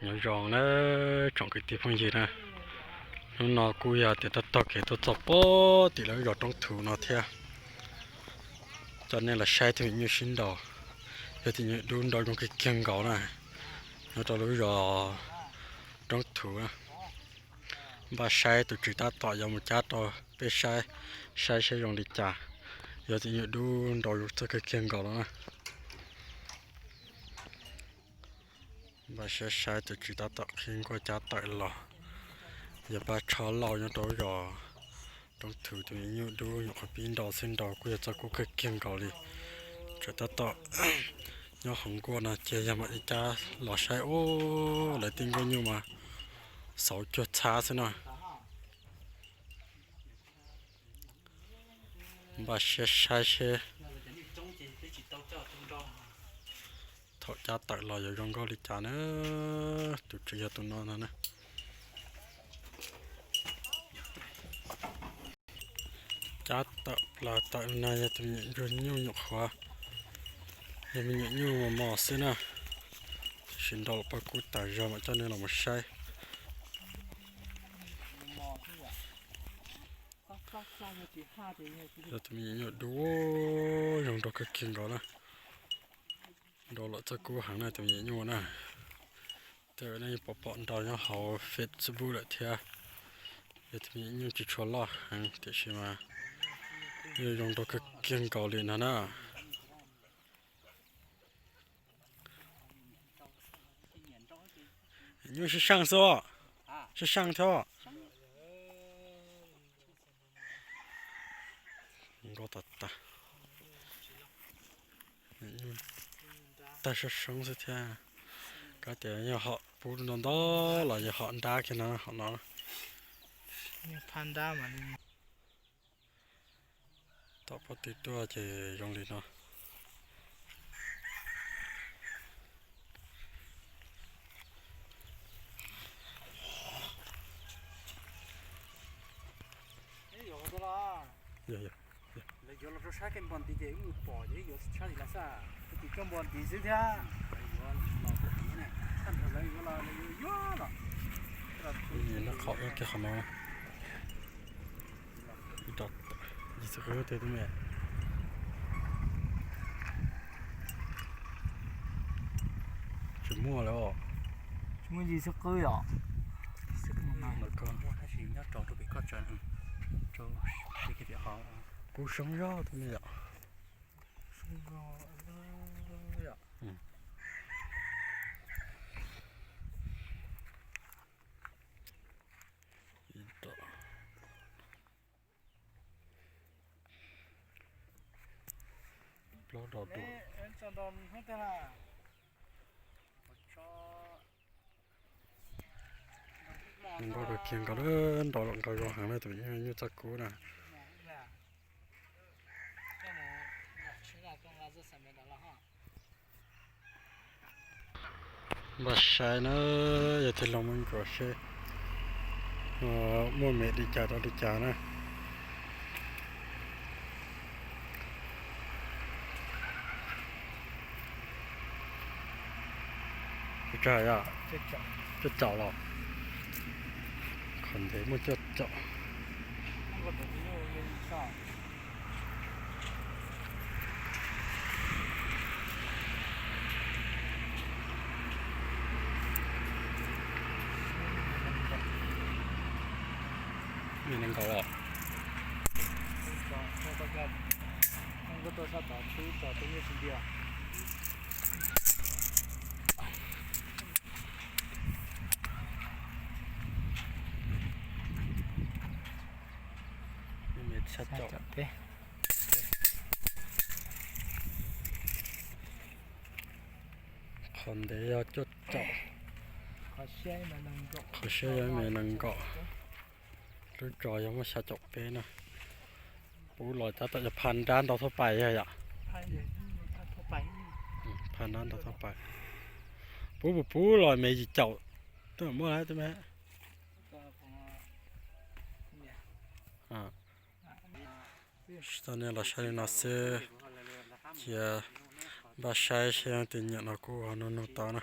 Nyob zoo na tsoom kwv tij phooj ywg na, hnub no kuj yog tias taug taug kev tuaj txog pem tim lawv zos Roob Thuv no thiab. Coj nej los saib tus me nyuam nyuj sib nraus, yog tus me nyuam dub nraus zoo kawg kiag nkaus na, nyob rau lub zos Roob Thuv na. Npaj saib tus tswv tab tom yuav mus cab rau peb saib, saib saib zoo li cas, yog tus me nyuam dub nraus zoo txog kawg kiag nkaus no na. Npaj saib saib tus tswv tab tom qhib nkuaj cab tawm los, yog pab tsho lauj nyob rau zos Roob Thuv. Tus me nyuam nyuj dub nyuam qhuav pib nraus xwb nraus kuj yog txog kub kawg kiag nkaus li, tseem tab tom nyob hauv nkuaj no ces yog mam li cab los saib. Ub, lawv tej nkuaj nyuj mas xauv cuag txhab xwb na. Npaj siab saib seb thaum cab tawm los yuav zoo nkauj li cas na. Tus tswv yog tus no no na. Cab tawm plaws tawm no yog tus me nyuam ntsuag nyuj nyuam qhuav, yog me nyuam nyuj mos mos xwb na. Tab sis nraus los pab kub tas zog mam coj nej los mus saib. Yog tus me nyuam nyuj dub zoo nraug kawg kiag nkaus na. Nraus los txog kub heev na tus me nyuam nyuj na. Tej nej pom pom nraus nyob hauv Facebook lawm thiab. Yog tus me nyuam nyuj tsis tshua loj heev tiam sis mas yeej zoo nraug kawg kiag nkaus li no na. Nyuj sib seej xwb, sib seej thiab. Nkauj tas tas. Tag sab soob xwb thiab. Kab tias yog hom pub ntau ntau los yog hom nrab kiag no, hom no. Tom pob tw tuaj ces zoo li no. Lawv yuav los rau sab kev npog ntiv ces wb mus pom ces wb yuav sab tim lawv xwb, wb tis coj npog ntiv xwb thiab. Lawv yuav los pom ntiv ne, tag nrho lawv yuav los, lawv yuav yuav los. Qhov ua kiag qhov no. Ib rau yim xwb qwb tej tub me. Tsis muaj lawm os. Tsis muaj yim xwb qwb os. Muaj tab sis nyob rau rau pem koj tsev, rau pem kiag tim qhov. Kuv soob zog tub me yom. Plaub dos dum. Zoo nkauj kawg kiag nkaus, nraus los nkaus zoo heev na, tus me nyuj txoj kub na. Npaj saib na, yog tig los mus ntsuas seb muaj me li cas rau li cas na. Cuaj caum los? Qhov ntev muaj cuaj caum. Me nees nkaum los? Qhov ntev yog cuaj caum. Qhov siab yog me nees nkaum. Lub tso yog muaj xya caum peb na. Pub los cab tom yog phaj nrab ntau thoj pais yog yom? Phaj nrab ntau thoj pais. Pub pub pub los me yim caum. Twb muaj lawm twb me. Tsis tau, nej los saib li no xwb, cia npaj saib seb tus nyiam no kuj ho nug nug tau na.